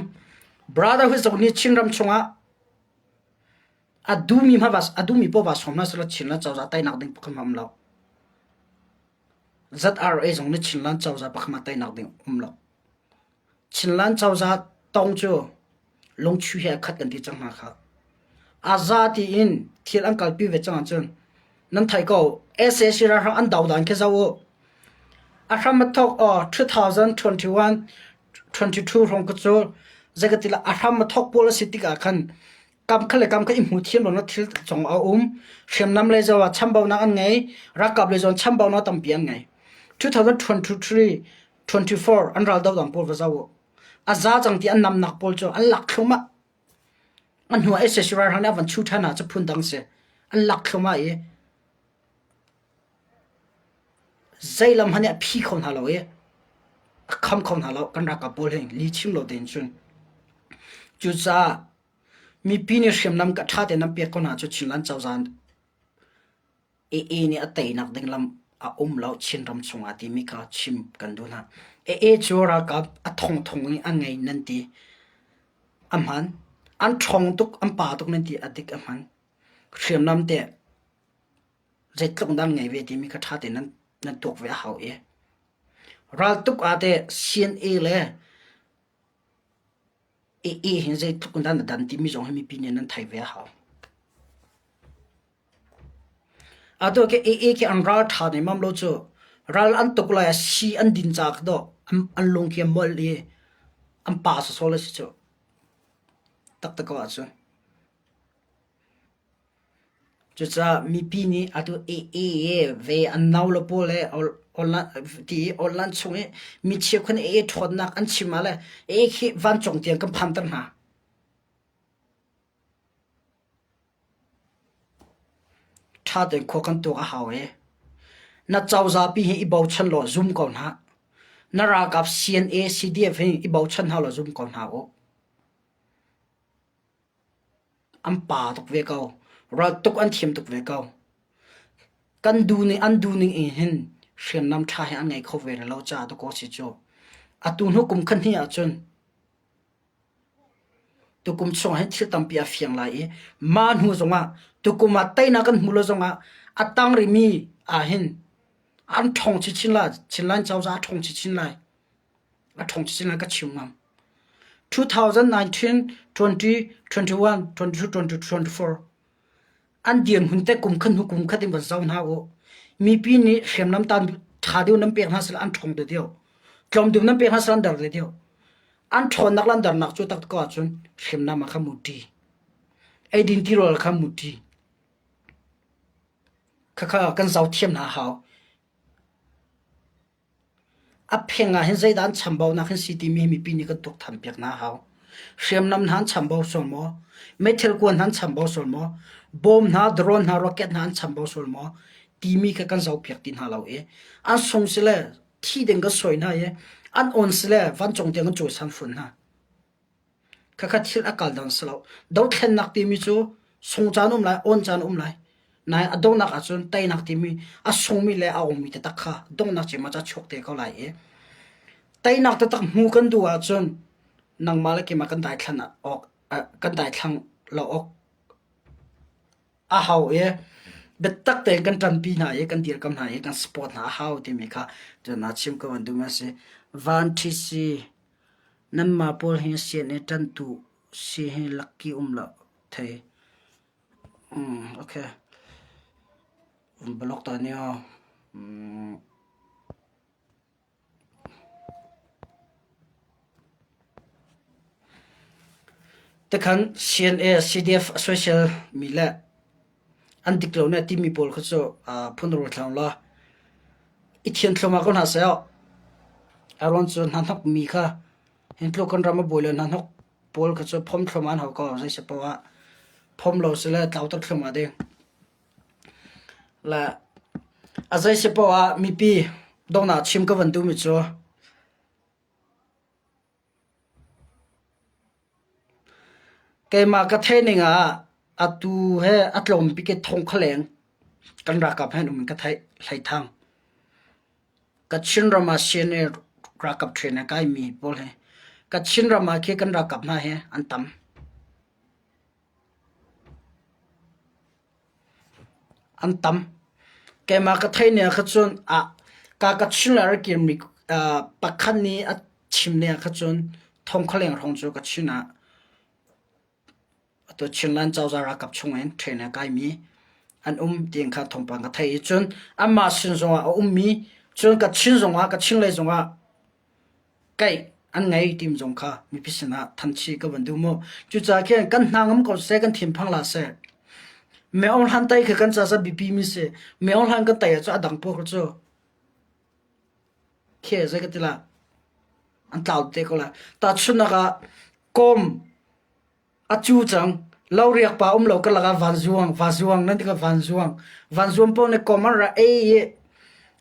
Brotherhood zong nih Chinram chungah a duhmi hmanh a duhmi poah va sawm hna sehlaw Chinland cozah teinak ding pakhat hmanh a um lo. ZRA zong nih Chinland cozah pakhat hmanh teinak ding um lo. Chinland cozah tong cu lungchu he a khat kan ti cang hna kha. A za tiin thil an kalpi ve cang ahcun nan theih ko sac ralhrang an do dan khi zoh u. A hram a thawk aw 2021 22 hrawng ka cu zei ka ti la a hram a thawk pawl a si tikah khan. Kam kha le kam kha i hmu thiam lonak thil zong a um. Hriamnam lei zoh ah chambaunak an ngei. Ralkap lei zong chambaunak tampi an ngei. 2023 24 an raldoh dang pawl va zoh u. A za cang ti an namnak pawl cu an lak thluahmah. An hnu ah sac ralhrang nih a van chuh ṭhan ah cu phun dang si. An lak thluahmah i zei lam hmanh nih a phi kho hna lo i a kham kho hna lo kan ralkap pawl hi lihchim lo tein cun. Cucaah mipi nih hriamnam ka ṭha tein nan pek ko hna cu Chinland cozah AA nih a teinak ding lam a um lo Chinram chungah timi kha chim kan duh hna. AA cu ralkap a thongthong in a ngei nan ti. A hmaan. An ṭhawng tuk, an pa tuk nan ti a dik a hmaan. Hriamnam teh zeitluk dah an ngei ve timi kha ṭha tein nan, nan tuak ve a hau i. Raltuk ah teh CNA le AA hin zeitluk in dah na dan timi zong hi mipi nih nan thei ve a hau. Atu ke AA khi an ral ṭha nemam lo cu ral an tuk lai ah si an din ca kha dawh an, an lung khi a molh i an pa sawsawh a si cu. Taktak ko ahcun. Cucaah mipi nih atu AA ve an nau le pawl he online ti i online chung i mi cheukhat nih AA ṭhawnnak an chim ah le AA khi vancung tiang kan phanter hna. Ṭha tein khua kan tuak a hau i na cozahpi hi i bochan law zum ko hna. Na ralkap CNA, CDF hi i bochan hna law zum ko hna u. An pa tuk ve ko. Ral tuk an thiam tuk ve ko. Kan du ning an du ning in hin hriamnam ṭha hi an ngei kho ve lo caah dakaw si cu. Atu hnu kum khat hnih ahcun Tukum chung hin thil tampi a fiang lai i mah hnu zongah tukum ah teinak kan hmuh lo zongah a tang rihmi ah hin an ṭhawng chinchin lai. Chinland cozah a ṭhawng chinchin lai. A ṭhawng chinchin lai ka chim ngam. 2019, 20, 21, 22, 23, 24 an dirhmun te kum khat hnu kum khat in van zoh hna u. Mipi nih hriamnam tan ṭha deuh nan pek hna sila an ṭhawng te deuh. Tlawm deuh nan pek hna sila an der te deuh. An ṭhawnnak le an dernak cu tak ko ahcun hriamnam ah khan muṭi. Eidin tirawl kha muṭi. Khakha kan zoh thiam hna hau. A pheng ah hin zeidah an chambaunak hin si timi hi mipi nih kan tuaktan piak hna a hau. Hriamnam hna an chambau sual maw? Meithal kuan hna an chambau sual maw? Bom hna, drone hna, rocket hna an chambau sual maw? Timi kha kan zohpiak ti hna lo i an sung si le thi ding kan sawi hna i an on si le vancung tiang kan cawisan fawn hna. Khakha thil a kal dan si lo. Dothlennak timi cu sung caan um lai, awn caan um lai. Nain a donghnak ahcun teinak timi a sungmi le a ongmi taktak kha donghnak cem ah ca chuak te ko lai i teinak taktak hmu kan duh ahcun nangmah le keimah kan daithlan awk kan daithlang lo awk a hau i biatak tein kan ṭanpi hna i kan dirkamh hna i kan support hna a hau timi kha tuan ah chim ka van duhmi a si. Van ṭhi Nanmah pawl hi sian i ṭanhtu si hi lakki um lo thei. Okay. Block ta ni aw. Tikhan CNA, CDF a soisel mi le an dik lo na timi pawl kha cu phun ruat hlah law i thian thluahmah ko hna seh. Aruang cu hnahnok mi kha hin tluk kan ram a buai le hnahnok pawl kha cu phom thluahmah an hau ko zei si paoh ah phom lo si le tlauter thluahmah ding. Le a zei si paoh ah mipi donghnak chim ka van duhmi cu Keimah ka theih ning ah atu he a tlawm bik i thong khaleng kan ralkap he an um in ka theih hleithang. Kachin ram ah CNA ralkap train a kaimi pawl hi Kachin ram ah khi kan ralkap hna hi an tam. An tam. Keimah ka theih ning ah kha cun ah ka Kachin le a rak kirmi pakhat nih a chim ning ah kha cun thong khualeng hrawng cu Kachin ah atu Chinland cozah ralkap chungin train a kaimi an um tiin kha thawngpang ka theih i cun anmah sin zongah a ummi cun Kachin zongah Kachin lei zongah kaih. An ngei tim zong kha mipi sinah thanchi ka van duh mu. Cucaah khin kan hna ngam ko seh, kan thinphang hlah seh. Meong hlan tai kha kan ca sa bipi mi si. Meong hlan kan tai ahcun a dang pawl cu khi zei ka ti la an tlau te ko la. Tahchunhnak ah kawm A cu cang. Lo riak pa um lo ka lakah vanzuang, vazuang nan ti ka vanzuang. Vanzuang pawl nih kom an ra ei i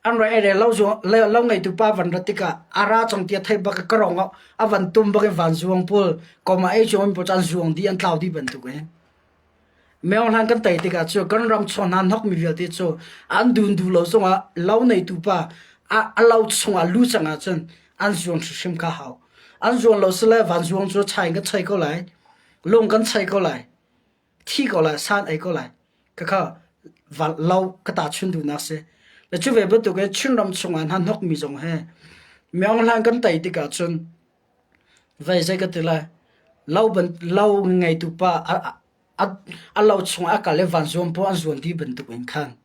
an ra ei le lo zuang lo ngeitu pa van rat tikah a ra cang ti a theih bak i ka rong a van tum bak in vanzuang pawl kom a ei cuang pawl cu an zuang dih an tlau dih bantuk in. Meo hlan kan tei tikah cu kan ram chung hna hnok mi vialte cu an dun duh lo zongah lo neitu pa a, a lo chungah lu cang ahcun an zuang hrimhrim kha hau. An zuan lo sile vanzuang cu chai in kan chei ko lai. Lung kan chei ko lai. Thi ko lai, san ei ko lai. Khakha van lo ka ta chun duhnak si. Le cu ve bantuk in Chinram chungah hna hnok mi zong he Myaung hlan kan tei tikah cun vei zei ka ti lai lo ban lo ngeitu pa a, a, a lo chungah a kal i vanzuam pawl an zuan dih bantuk in khan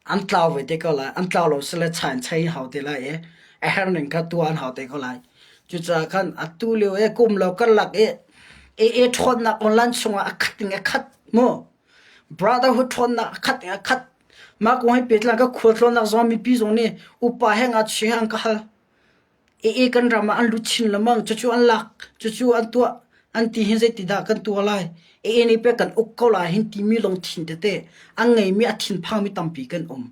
An tlau ve te ko lai. An tlau lo sile chai in chei hau te lai i a herh ning kha tuah an hau te ko lai. Cucaah khan atu lio i kum lo karlak i AA ṭhawnnak online chungah a khat in a khat mu. Brotherhood ṭhawnnak a khat in a khat. Mah kong hi pehtlai ka khualtlawnnak zong mipi zong nih upa he ngakchia he an ka hal. AA kan ram ah an lut chin lengmang. Cucu an lak, cucu an tuah, an ti hin zeitidah kan tuah lai? AA nih pek kan uk ko lai hin timi lungthin tete an ngeimi a thinphangmi tampi kan um.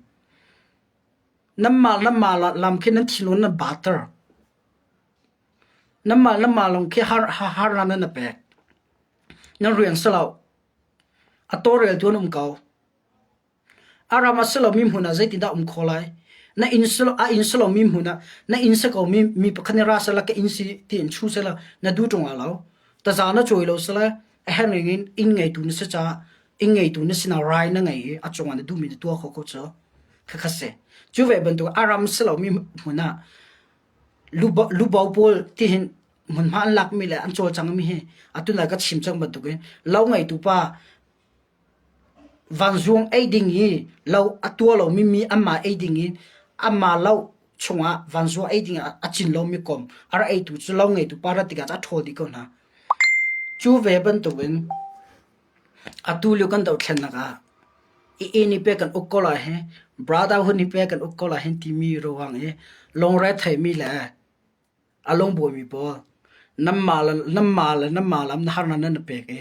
Nanmah nanmah lam khi nan thinlung nan batter. Nanmah nanmah lung khi har har nan na pek. Nan rian si lo. A tawlreltu an um ko. A ram a si lomi hmun ah zeitindah um khawh lai? Na inn si a inn si lomi hmun ah na inn si komi mi pakhat nih ra sehla ka inn si tiin chu sehla na duh ṭung ah lo. Taza na cawi lo sehla a herh ning in inn ngeitu na si caah inn ngeitu na sinah rai na ngei i a cungah na duhmi na tuah kho ko cu. Khakha si. Cu ve bantuk a ram si lomi hmun ah lubo, lubo pawl tihin hmunhma an lakmi le an cawlcangmi hi atu nai ka chim cang bantukin lo ngeitu pa Vanzuang ei ding hi lo a tuah lomi mi anmah ei ding in anmah lo chungah vanzuang ei ding ah a cin lomi kom a rak eitu cu lo ngeitu pa rat tikah a ṭhawl dih ko hna. Cu ve bantukin atu lio kan dohthlennak ah i inn i pek kan uk ko lai hi, brotherhood nih pek kan uk ko lai hin timi ruang i lungre theimi le A lungbawimi pawl nanmah le nanmah le nanmah lam na harnak nan i pek i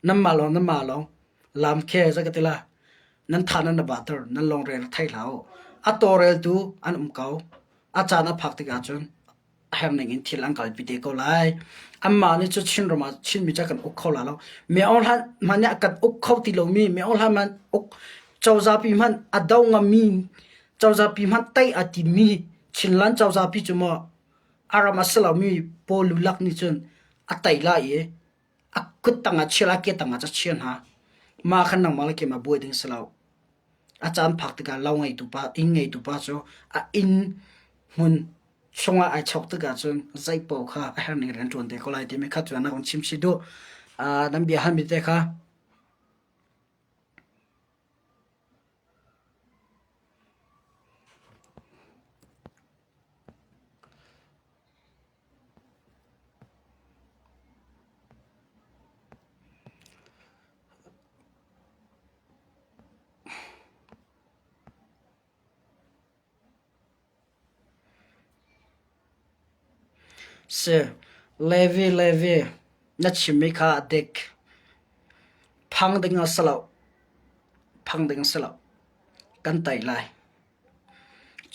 nanmah lawng nanmah lawng lam khe zei ka ti lai nan tha nan i batter nan lungre thei hlah u. A tawlreltu an um ko. A caan a phak tikah cun a herh ning in thil an kalpi te ko lai. Anmah nih cu Chinram ah Chinmi cu a kan uk kho lai lo. Mi Aung Hlan hmanh nih a kan uk kho ti lomi Mi Aung Hlan hmanh uk cozah pi hmanh a do ngammi cozah pi hmanh tei a timmi Chinland cozah pi cu maw a ram a si lomi pawl lulak nih cun a tei lai i a kuttang ah chia lai ke tang ah ca chia hna. Mah khan nangmah le keimah buai ding si lo. A caan phak tikah lo ngeitu pa, inn ngeitu pa cu a inn hmun chungah ai chok tikah cun zeipaoh kha a herh ning rian ṭuan te ko lai timi kha cu na hun chim chih duh. Uh, nan bia halmi te kha Si. Levi Levi na chimmi kha a dik. Phang ding a si lo. Phang ding a si lo. Kan tei lai.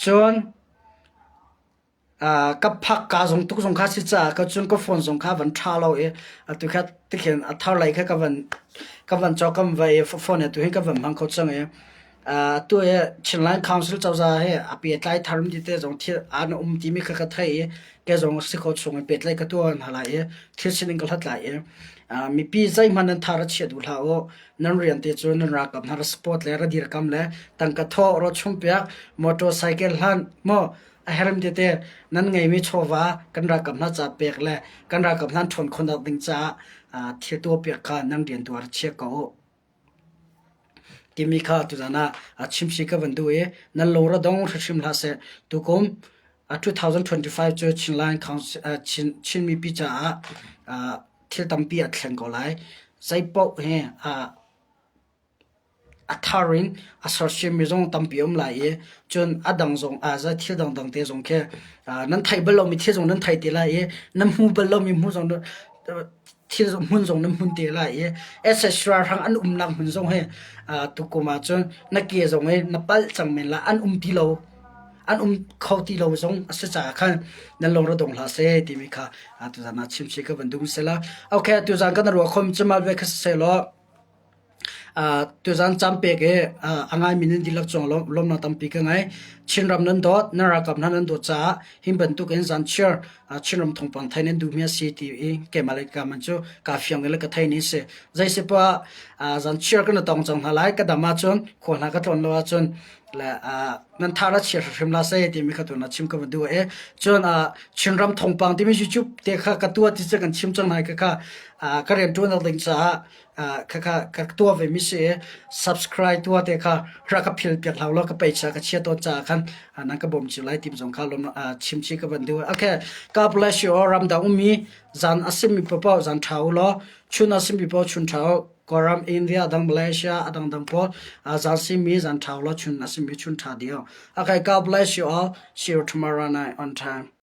Cun ka phak ka zong tuk zong kha si caah ka cun ka phone zong kha van ṭha lo i atu kha tikhin a thar lei kha ka van ka van cawk kan va i phone atu hi ka van hmang kho cang i atu hi Chinland Council cozah hi a pehtlai thar mi tete zong thil an um timi kha ka theih i ke zong si kho chung in pehtlai ka tuah hna lai i thil sining ka hlat lai i mipi zeihmanh nan thar a chia duh hlah u nan rian te cu nan ralkap hna ra support le ra dirkam le tangka thawh ro chumpiak motorcycle hlan maw a herm tete nan ngeimi chawva kan ralkap hna ca pek le kan ralkap hna ṭhawn khawhnak ding caah thil tuah piak kha nan rian tu ah chia ko u timi kha tuzan ah chimsi ka van duh i nan lung ra dong hrimhrim hlah seh tukum. 2025 cu Chinland Council, Chin, Chin mipi caah thil tampi a thleng ko lai. Zeipaoh hi a thar in a sersiammi zong tampi a um lai i cun a dang zong thil dangdang te zong khi nan theih bal lomi thil zong nan thei te lai i nan hmu bal lomi hmu zong thil hmun zong nan hmun te lai i etc hrang an umnak hmun zong hi tukum ah cun na ke zong hi na palh cang men la an um ti lo an um kho ti lo zong a si caah khan nan lung ra dong hlah seh timi kha tuzan ah chim si ka van duh sela okay tuzan kan ruah khom chumal ve kha se law Tuzaan caan pek i a ngaimi nan dihlak cung lawmnak tampi ka ngei. Chinram nan dawt, nan ralkap hna nan dawt caah hi bantuk in zanchiar Chinram thawngpang thei nan duhmi a si ti i keimah le ka man cu kaa fiang le ka thei ni si. Zeisipoah zanchiar kan i tong cang hna lai. Ka dam ahcun khua hna ka tlawn lo ahcun le nan tha la chia hrimhrim la seh timi kha tu na chim ka va duh i cun Chinram thawngpang timi YouTube te kha ka tuah ti cu kan chim cang hna i khakha ka rianṭuannak ding caah Khakha ka tuah ve mi si i subscribe tuah te kha rak ka phil piak hlau law ka peicha ka chia tawn caah khan nan ka bawm cio lai tim zong kha lawm chim chi ka van duh. Okay, God bless you all. Ramdang ummi zan a simi paoh zan ṭha u law chun a simi paoh chun ṭha u. Kawlram, India, dang Malaysia, a dangdang pawl zan simi zan ṭha u law chun a simi chun ṭha dih. Okay, God bless you all. See you tomorrow night on time.